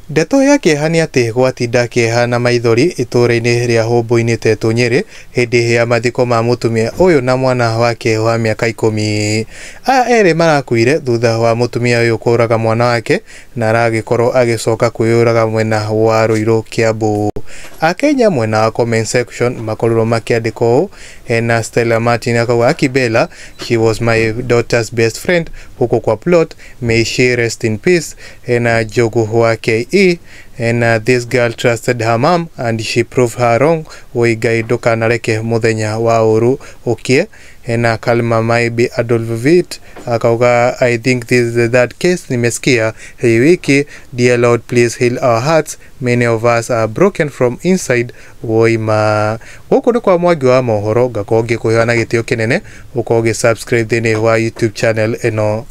Ndeto ya kĩeha nĩ atĩ gwatinda kĩeha na maithori itũũra-inĩ rĩa Hũmbũinĩ Tetũ Nyĩrĩ hĩndĩ ya mathiko ma mũtumia ũyũ na mwana wake wa mĩaka 10. Aya erĩ marakuire thutha wa mũtumia ũyũ kũraga mwana wake na aragĩkorwo agĩcoka kwĩyũraga mwena wa Ruiru Kiambu. Akenya mwena wa comment section makorirwo makĩandĩka ũũ, hena Stella Martin akauga Akibela, she was my daughter's best friend huko kwa plot, may she rest in peace. Hena Jogu wa KE, hena this girl trusted her mom and she proved her wrong, woi Ngai ndũkanareke mũthenya wa ũru ũkie. Hena Kalma Maibi Adolfovit akauga I think this is the third case nimesikia hii wiki, dear Lord please heal our hearts, many of us are broken from inside, woima. Gũkũ nĩ kwa Mwangi wa mohoro, ngakorwo ngĩkũheana gĩtĩo kĩnene ũkorwo ũgĩ subscribe thĩinĩ wa YouTube channel ĩno.